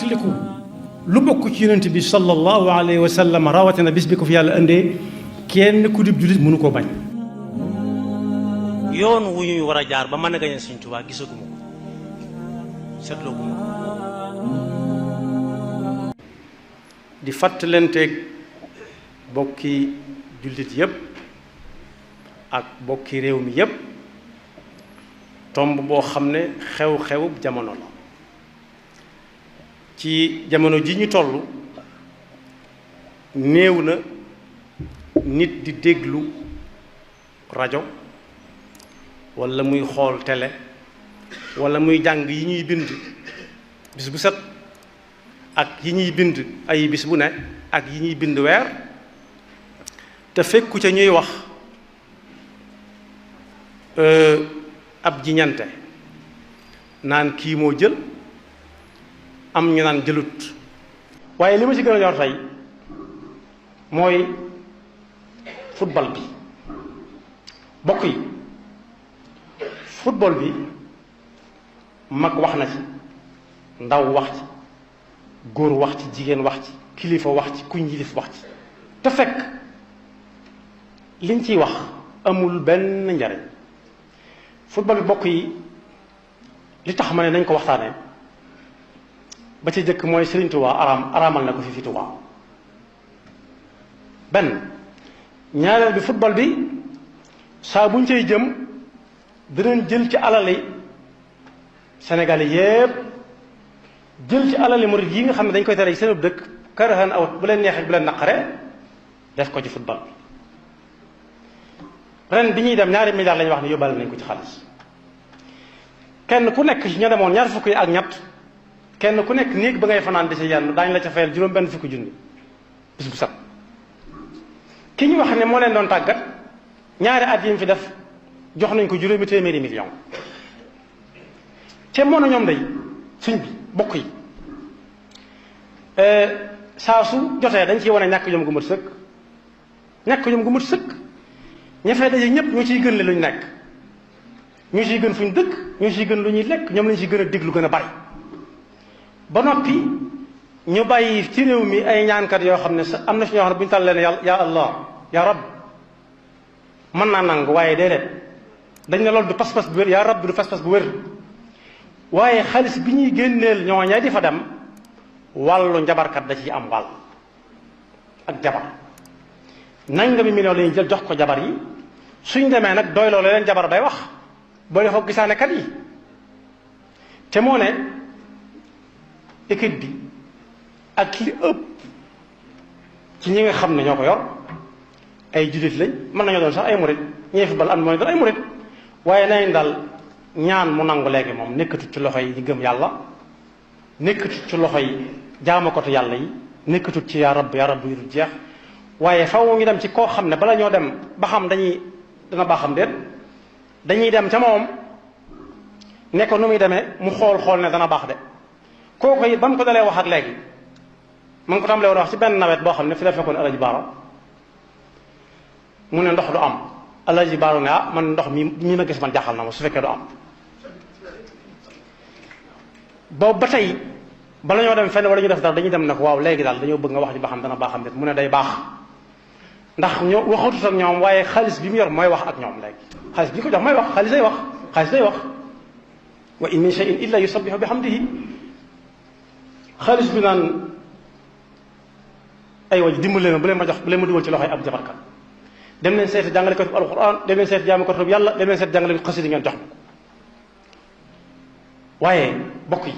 fàttaliku lu bokk ci yonent bi sallallahu alayhi wa sallam rawatina bis bi ko fi yàlla indee kenn ku dib jullit mënu koo bañ. yoon wu ñuy war a jaar ba mën a gañe Sëñ Tuubaa gisaguma ko seetlooguma ko. di fàttalanteeg bokki jullit yépp ak bokki réew mi yépp tomb boo xam ne xew-xew jamono la. ci jamono ji ñu toll néew na nit di déglu rajo walla muy xool télé walla muy jàng yi ñuy bind bis bu set ak yi ñuy bind ay bis bu ne ak yi ñuy bind weer te fekku ca ñuy wax ab jiñante naan kii moo jël am ñu naan jëlut. waaye li ma ci gën a ñor tey mooy football bi bokk yi football bi mag wax na ci ndaw wax ci góor wax ci jigéen wax ci kilifa wax ci kuñ yilif wax ci te fekk liñ ciy wax amul benn njariñ. football bi bokk yi li tax ma ne nañ ko waxtaanee ba ci jëkk mooy Sëriñ Tuubaa araamal na ko fi Tuubaa benn. ñaareel bi football bi saa buñ cay jëm dinañ jël ci alali Sénégal yépp jël ci alali murid yi nga xam ne dañ koy tere ci seen dëkk karahan aw bu leen neexee bu leen naqare def ko ci football bi. ren bi ñuy dem ñaari milliards lañu wax ne yóbbaale nañ ko ci xaalis kenn ku nekk ña demoon ñaar fukk yi ak ñett kenn ku nekk néeg ba ngay fanaan di ci yenn daañu la ca fayal juróom benn fukki junni bis bu set. ki ñu wax ne moo leen doon tàggat ñaari at yi mu fi def jox nañ ko juróomi téeméeri million te moo na ñoom day suñ bi bokk yi saa su jotee dañ ciy wane ñàkk jom gu mat sëkk ñàkk jom gu mat sëkk ña fay daje ñëpp ñoo ciy gën le lu ñu nekk ñoo ciy gën fu ñu dëkk ñoo ciy gën lu ñuy lekk ñoom lañ ciy gën a déglu gën a bari ba noppi ñu bàyyi ci réew mi ay ñaankat yoo xam ne am na si ñoo xam ne bu ñu tàll leen ya allah ya rab mën naa nangu waaye déedéet dañ ne loolu du pas-pas bu wér ya rab du pas-pas bu wér waaye xaalis bi ñuy génneel ñooña di fa dem wàllu njabarkat da ciy am wàll ak jabar nangami million la ñuy jël jox ko jabar yi suñ demee nag doy loolu leen jabar bay wax boo defoo gisaanekat yi te moo ne équipe bi ak li ëpp ci ñi nga xam ne ñoo ko yor ay jullit lañ mën nañoo doon sax ay murit ñee fi bal am mooy doon ay murit waaye nañ daal ñaan mu nangu léegi moom nekkatut ci loxo yi ñi gëm yàlla nekkatut ci loxo yi jaamakatu yàlla yi nekkatut ci yaa rabb yu dul jeex waaye faw ñu dem ci koo xam ne bala ñoo dem ba xam dana baaxam déet dañuy dem ca moom ne ko nu muy demee mu xool ne dana baax de kooku it ba mu ko dalee wax ak léegi ma ngi ko tàmbalee woon wax ci benn nawet boo xam ne fi la fekkoon Alaji Baaro mu ne ndox du am Alaji Baaro ne man ndox mi ma gis man jaaxal na ma su fekkee du am boobu ba tey bala ñoo dem fenn wala ñu def dara dañuy dem ne ko waaw léegi daal dañoo bëgg nga wax ji ba xam dana baaxam déet mu ne day baax ndax ñoo waxatut ak ñoom waaye xaalis bi mu yor mooy wax ak ñoom léegi xaalis bi ñu ko jox mooy wax xaalis day wax wa in min shay'in illa yusabbihu bihamdihi xaalis bi naan ay waj dimbali leen bu leen ma dugal ci loxoy ab jabarkat dem leen seeti jàngalekatu alquran dem leen seeti jaamukatu yàlla dem leen seeti jàngale xasida ngeen jox ma waaye bokk yi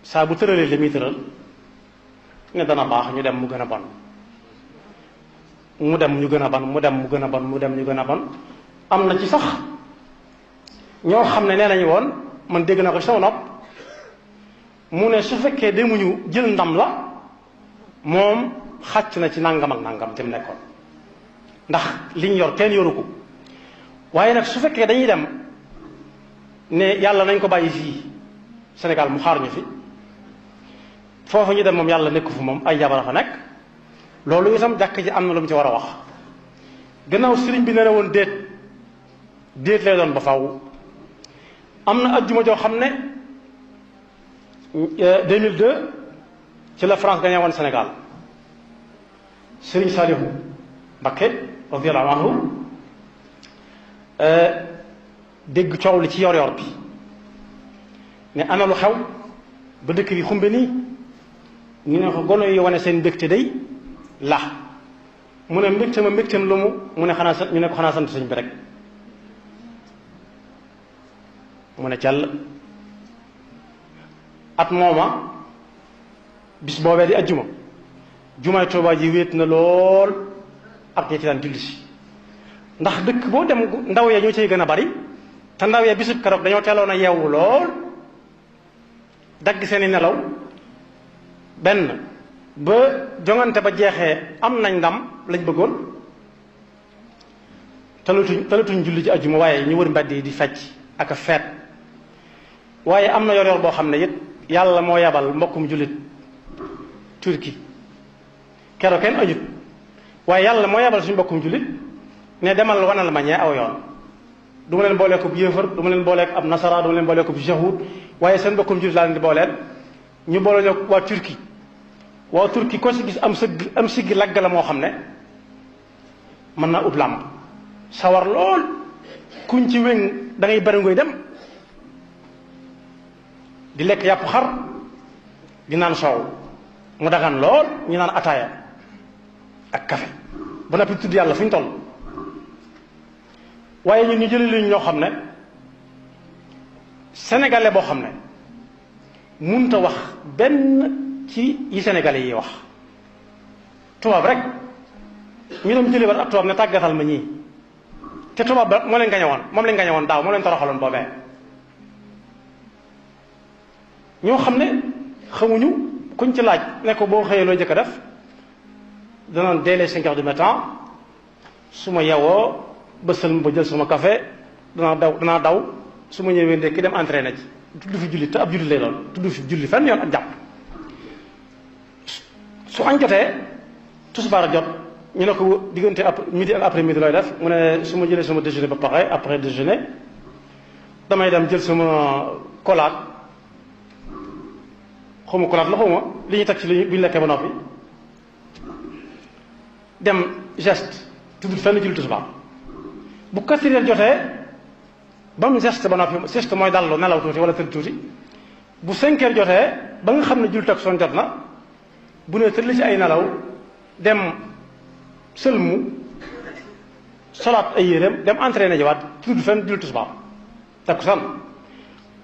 saa bu tëralee li muy tëral ne dana baax ñu dem mu gën a bon mu dem ñu gën a bon mu dem mu gën a bon mu dem ñu gën a bon am na ci sax ñoo xam ne nee nañu woon man dégg naa ko sama nopp mu ne su fekkee demuñu jël ndam la moom xàcc na ci nangam ak nangam te mu nekkoon ndax liñ yor kenn yoru ko waaye nag su fekkee dañuy dem ne yàlla nañ ko bàyyi fii Sénégal mu xaar ñu fi foofu ñu dem moom yàlla nekku fu moom ay jabara fa nekk loolu itam jàkk ji am na lu mu ci war a wax gannaaw sëriñ bi nee na woon déet lay doon ba faw am na ajjuma joo xam ne 2002 ci la France gagné woon Sénégal Serigne Saliou Mbacké radiyallahu anhu dégg coow li ci yor-yor bi ne ana lu xew ba dëkk bi xumbe nii ñu ne ko gono yi wane seen mbégte day la mu ne mbégteem lu mu ne xanaa ñu ne ko xanaa sant sëñ bi rek mu ne càll at mooma bis boobee di ajjuma jumaay Tuubaa ji wéet na lool ak ñi ci daan julli si ndax dëkk boo dem ndaw ya ñoo cay gën a bari te ndaw ya bisub keroog dañoo teeloon a yeewu lool dagg seeni nelaw benn ba jongante ba jeexee am nañ ndam lañ bëggoon talatuñ julli ji ajjuma waaye ñu wër mbedd yi di fecc ak a feet waaye am na yor boo xam ne it yàlla moo yabal mbokkum jullit turki keroog kenn ajut waaye yàlla moo yabal suñu mbokkum jullit ne demal wanal ma ñee aw yoon du ma leen boolee ko bu yéefar du ma leen boolee ko ab nasara du ma leen boolee ko bu jahud waaye seen mbokkum jullit laa leen di booleen ñu boole ñoo waa turki ko si gis am siggi lagg la moo xam ne mën naa ut làmb sawar lool kuñ ci wéng da ngay bari ngoy dem di lekk yàpp xar di naan soow mu dagan lool ñu naan ataaya ak café ba noppi tudd yàlla fu ñu toll waaye ñun ñu jëlee luñ ñoo xam ne sénégalais boo xam ne munta wax benn ci yi sénégalais yi wax tubaab rek ñu dem jëlee war ab tubaab ne tàggatal ma ñii te tubaab ba moo leen gañe woon moom lañ gañe woon daaw moo leen toroxaloon boobee ñoo xam ne xamuñu kuñ ci laaj ne ko boo xëyee loo jëkk a def danaan dès les 5 heures du matin su ma yewoo ba sëlm ba jël sama café danaa daw su ma ñëwee ndekki dem entraîné ci tudd fi julli te ab julli lay doon tudd fi julli fenn yoon ak jàpp su añ jotee tisbaar jot ñu ne ko diggante midi ak après midi looy def mu ne su ma jëlee sama déjeuner ba pare après déjeuner damay dem jël sama kolaat xawma kolaat la xawma li ñuy teg ci li bu ñu lekkee ba noppi dem geste tudd fenn julli tisbaar bu 4 heures jotee ba mu geste ba noppi geste mooy dallu nelaw tuuti wala tëdd tuuti bu 5 heures jotee ba nga xam ne julli takkusaan jot na bu ne tëdd ci ay nelaw dem sëlmu solaat ay yéreem dem entraîné jiwaat tudd fenn julli tisbaar takkusaan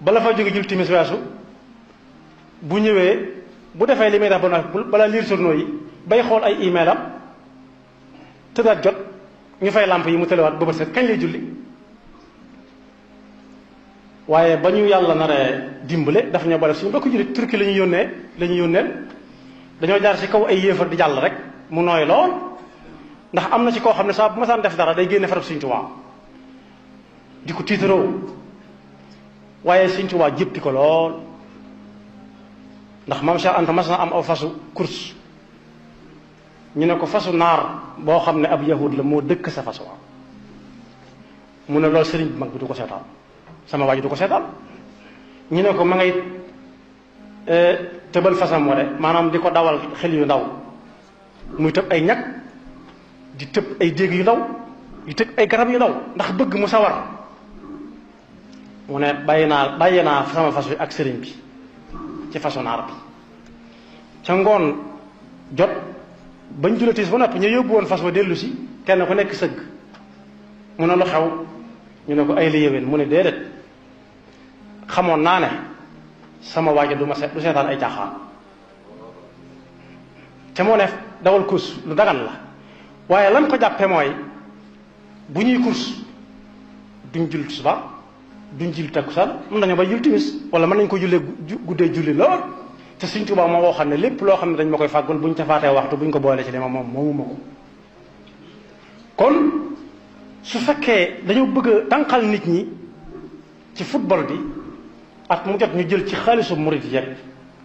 bala fa jóge julli timis weesu bu ñëwee bu defee li muy def ba noppi bala lire journaux yi bay xool ay email am tëddaat jot ñu fay làmp yi mu tëlewaat ba set kañ lay julli waaye ba ñu yàlla naree dimbale dafa ñoo bale suñu bokk julli turki la ñuy yónneel dañoo jaar ci kaw ay yéefar di jàll rek mu nooy lool ndax am na ci koo xam ne saa bu ma saan def dara day génne farab Sëñ Tuubaa di ko tiitaroo waaye Sëñ Tuubaa jëppi ko lool ndax Maam Cheikh Anta mas na am aw fasu course ñu ne ko fasu naar boo xam ne ab yahud la moo dëkk sa fas wa mu ne loolu sëriñ bi mag bi du ko seetaan sama waa ji du ko seetaan ñu ne ko ma ngay tëbal fasam wa de maanaam di ko dawal xel yu ndaw muy tëb ay ñag di tëb ay déeg yu ndaw di tëb ay garab yu ndaw ndax bëgg mu sawar mu ne bàyyi naa sama fas wi ak sëriñ bi ci fasu naar bi ca ngoon jot bañ julatiis ba noppi ñu yóbbu woon fas wa dellu si kenn ku nekk sëgg mu ne lu xew ñu ne ko ay li yéwén mu ne déedéet xamoon naa ne sama waaja du seetaan ay caaxaan te moo ne dawal course lu dagan la waaye lan ko jàppe mooy bu ñuy course duñ julli tisbaar duñ julli takkusaan mën nañoo bay julli timis wala mën nañ ko jullee guddee julli lool te Sëñ Tuubaa moo waxoon ne lépp loo xam ne dañ ma koy fàggul buñ ca faatee waxtu buñ ko boole ci li ma moomu ma ko kon su fekkee dañoo bëgg a tànqal nit ñi ci football bi at mu jot ñu jël ci xaalisu murit yeeg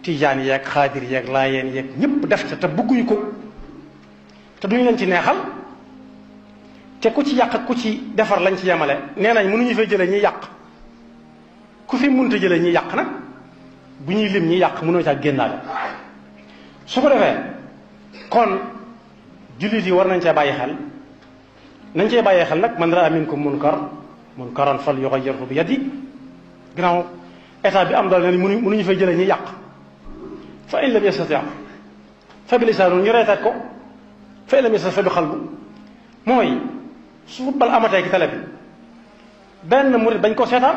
tijaan yeeg xaadir yeeg laayeen yeeg ñëpp def ca te bëgguñu ko te duñu leen ci neexal te ku ci yàq ku ci defar lañ ci yemale nee nañ mënuñu fay jëlee ñuy yàq ku fi munta jëlee ñuy yàq nag bu ñuy lim ñi yàq mënoo caa génnaale. su ko defee kon jullit yi war nañ cee bàyyi xel nañ cee bàyyi xel nag man raa minkum munkaran fal yughayyirhu bi yadi ginnaaw état bi am doole ne mënuñu fay jëlee ñi yàq fa in lam yastati' fa bi lisaanihi ñu reetaat ko fa in lam yastati' fa bi qalbi mooy su football amatee ci télé bi benn murit bañ ko seetaan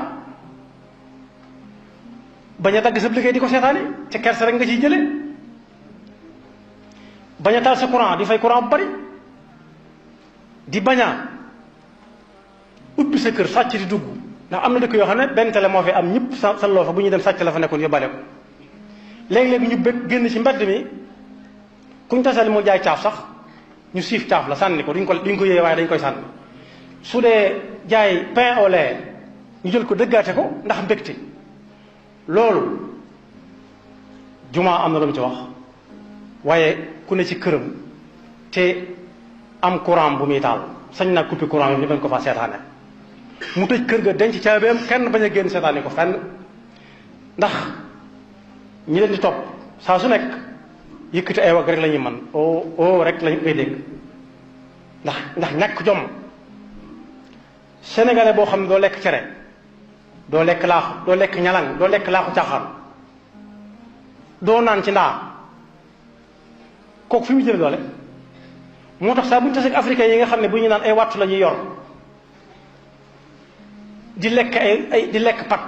bañ a dagg sa liggéey di ko seetaani ci kersa rek nga ciy jële bañ a taal sa courant di fay courant bu bari di bañ a ubbi sa kër sàcc di dugg ndax am na dëkk yoo xam ne benn télé moo fi am ñëpp sa loo fa bu ñuy dem sàcc la fa nekkoon yóbbaale ko léegi-léegi ñu bëgg génn ci mbedd mi kuñ tasali moo jaay caaf sax ñu siif caaf la sànni ko duñ ko yéeye waaye dañ koy sànni su dee jaay pain au lait ñu jël ko dëggaate ko ndax mbégte loolu jumaa am na lu mu ci wax waaye ku ne ci këram te am courant bu muy taal sañ naa couper courant yi ñu bañ ko fa seetaane mu tëj kër ga denc caabeem kenn bañ a génn seetaane ko fenn ndax ñi leen di topp saa su nekk yëkkati ay wagg rek la ñuy mën o rek lañ koy dégg ndax ñàkk jom sénégalais boo xam ne doo lekk cere doo lekk laaxu doo lekk ñalang doo lekk laaxu caaxaan doo naan ci ndaa kooku fi mu jële doole moo tax saa bu ñu tasee ak africain yi nga xam ne bu ñu naan ay wattu la ñuy yor di lekk di lekk pat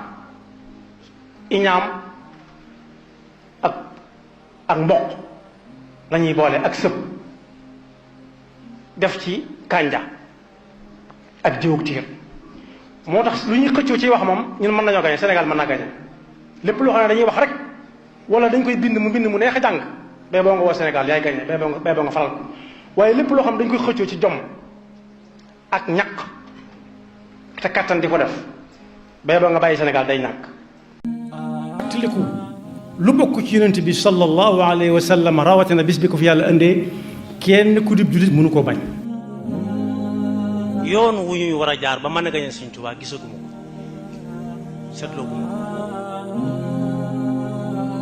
iñaam ak mboq la ñuy boole ak sëb def ci kànja ak jiwug tiir moo tax lu ñuy xëccoo ci wax moom ñun mën nañoo gañe Sénégal mën naa gañe lépp loo xam ne dañuy wax rek wala dañ koy bind mu neex a jàng bee boo nga woo Sénégal yaay gañe bee boo nga faral ko waaye lépp loo xam ne dañ koy xëccoo ci jom ak ñaq te kattan di ko def bee boo nga bàyyi Sénégal day ñàkk. tiliku lu bokk ci yonent bi sallallahu alayhi wa sallam rawatina bis bi ko fi yàlla indee kenn ku dib jullit mënu koo bañ. yoon wu ñuy war a jaar ba mën a gañe Sëñ Tuubaa gisaguma ko seetloo guma ko